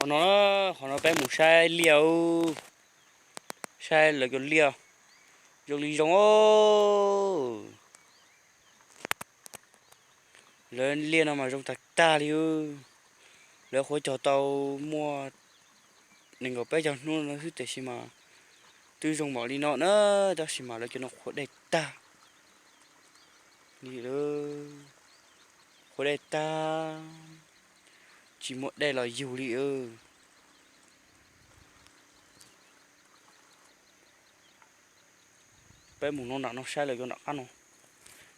No, qhov no peb mus saib liaj, saib lawv cov liaj zoo li zoo. Lawv liaj no mas zoo tag tag li. Lawv qhuav cog tau muaj nees nkaum peb caug hnub no xwb tiam sis mas twb zoo npaum li no na, tab sis mas lawv cov no qhuav dej tag li, qhuav dej tag, tsis muaj dej los yug li. Peb mus no nram no saib lawv cov nram qab no,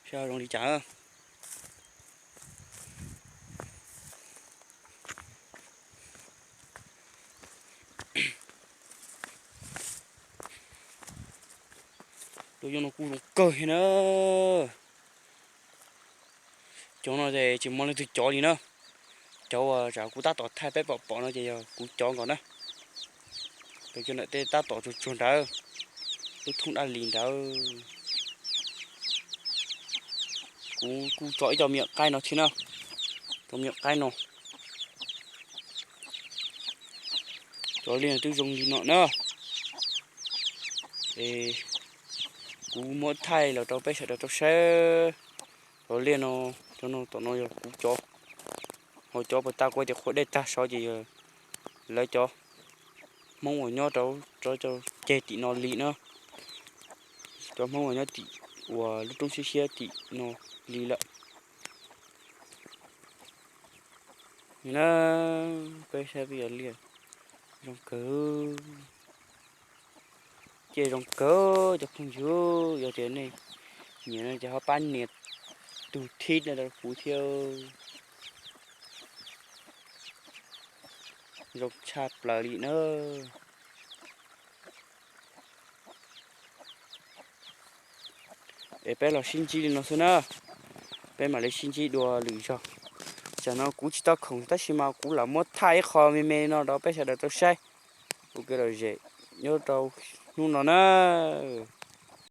saib zoo li cas. Lub nyob no kuj zoo kawg thiab na. Cov no ces tsis muaj leej twg cov li na. Cov uas kuv tab tom thaij peb pom pom no ces yog kuv cov nkaus na. Cov ntawm tej tab tom tsuag tsuag nrad, lub thoob daj lis nrad. Kuv kuj cov ib co me nyuam qaib no thiab na. Cov me nyuam qaib no, cov liaj no twb zoo li no na. Es kuv muab thaij los rau peb sawv daws tau saib. Cov liaj no, cov no tom no yog kuv cov, ho cov puag ta kuv tias qhuav dej tag saud ces yog lawv cov Hmoob uas nyob rau, rau cov ceg tim no li na. Cov Hmoob uas nyob tim uas lub roob siab siab tim no li lawm. Na, peb saib peb cov liaj zoo kawg. Ces zoo kawg cov phooj ywg, yog tias nej nyiam no ces ho pab nias tus thib no rau kuv thiab. Zoo tshaj plaws li na. Es peb los sib ntsib li no xwb na. Peb mam li sib ntsib dua lwm zaug. Tam no kuv tsis tau khoom tab sis mas kuv lam muab thaij ib qho me me no rau peb sawv daws tau saib ua kev lom zem nyob rau hnub no na.